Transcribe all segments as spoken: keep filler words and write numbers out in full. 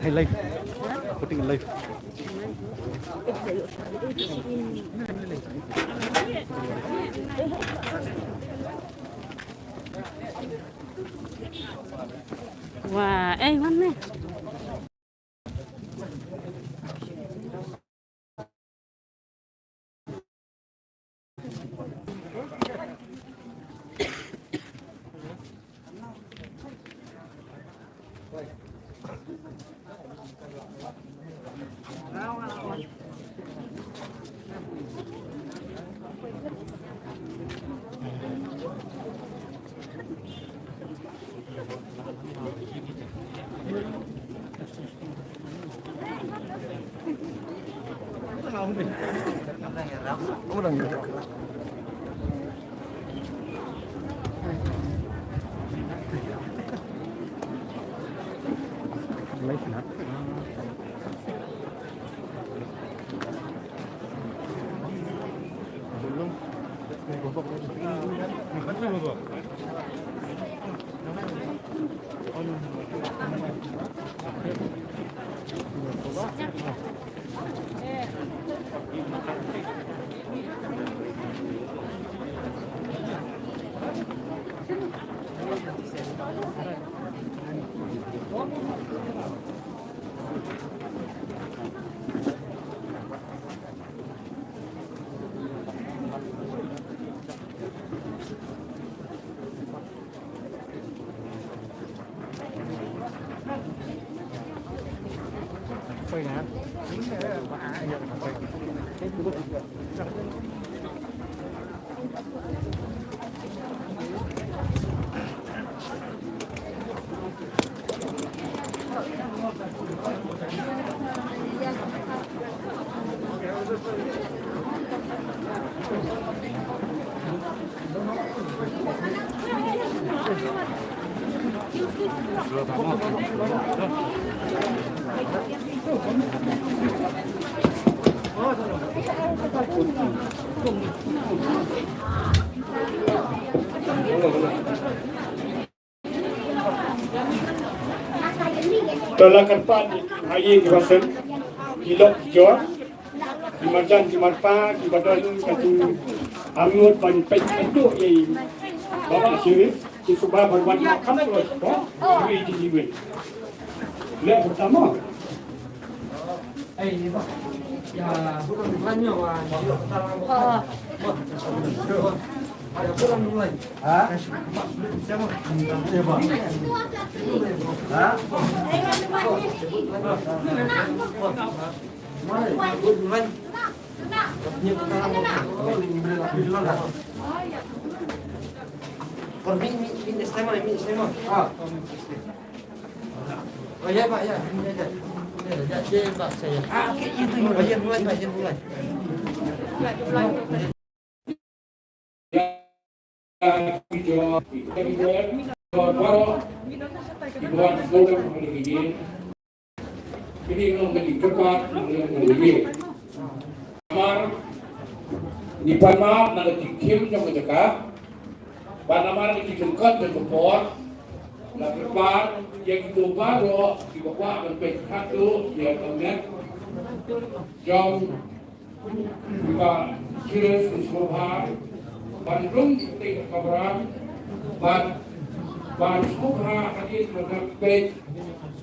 Hey, live. Putting live. Wah, eh, mana? To la kyrpad ha ïing ki ba sem, ki lok ki jor, ki marjan ki marpa, ki ba don ka jingangnud ban peit kynduh ïa i Baba Sharif, ki sngewbha ban wan kham kloi shapoh, iwei te iwei. Leh kumta mo. Namar ngi pan map na ka jingkhim jong ka jaka, bad namar ka jingkyrkhu jong ka por, la kyrpad ïa kito baroh kiba kwah ban peit haduh ïa ka met jong Kiba serious ki sngewbha ban rung ki kti ka program, ban, ban sngewbha hadien ba dang peit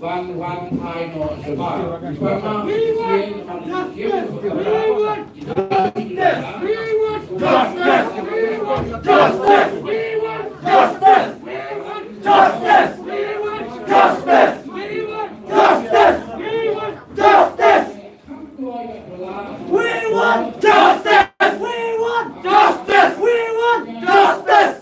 ban wan phai noh shabar. Kiba ma sien ban sien. We want justice! We want justice! We want justice! We want justice! We want justice! We want justice! We want justice! We want justice! We want justice! We want justice!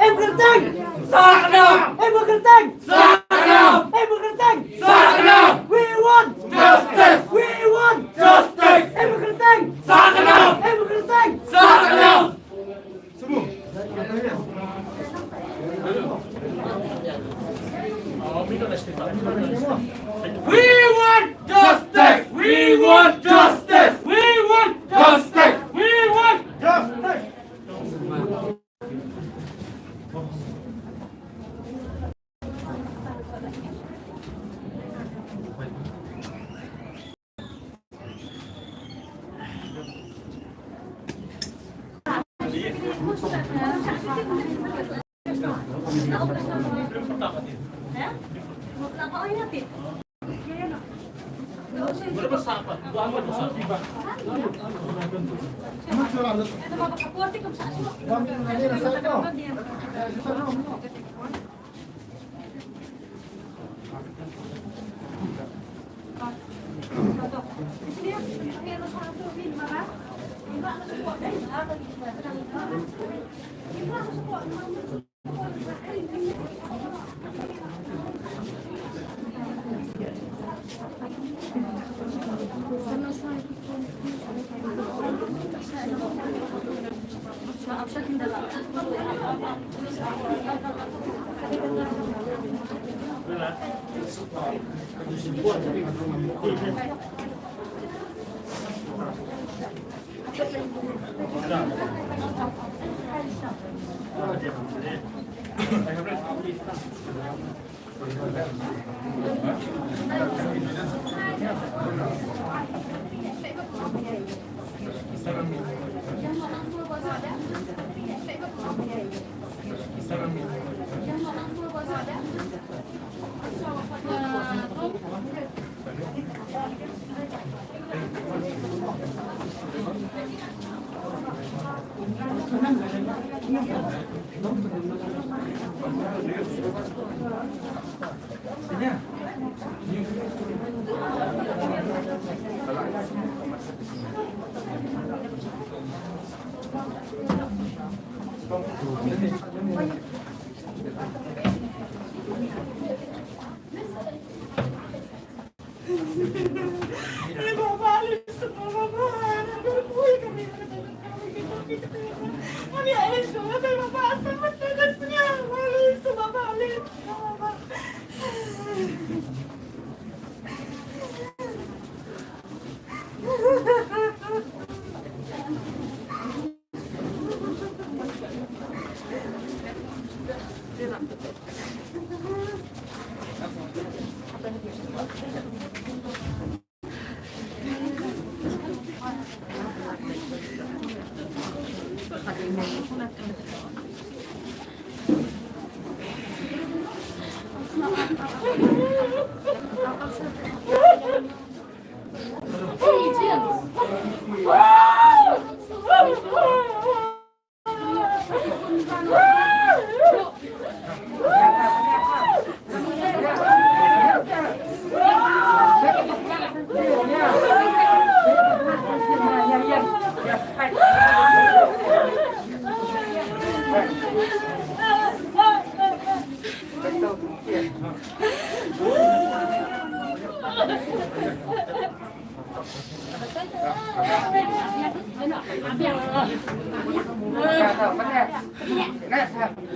Em kyrteng! Sah kyrteng! Em kyrteng! Sah kyrteng! Em kyrteng! Sah kyrteng! We want justice! We want justice! Em kyrteng! Sah kyrteng! Em kyrteng! Sah kyrteng! Semua.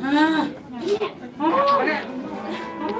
Ah.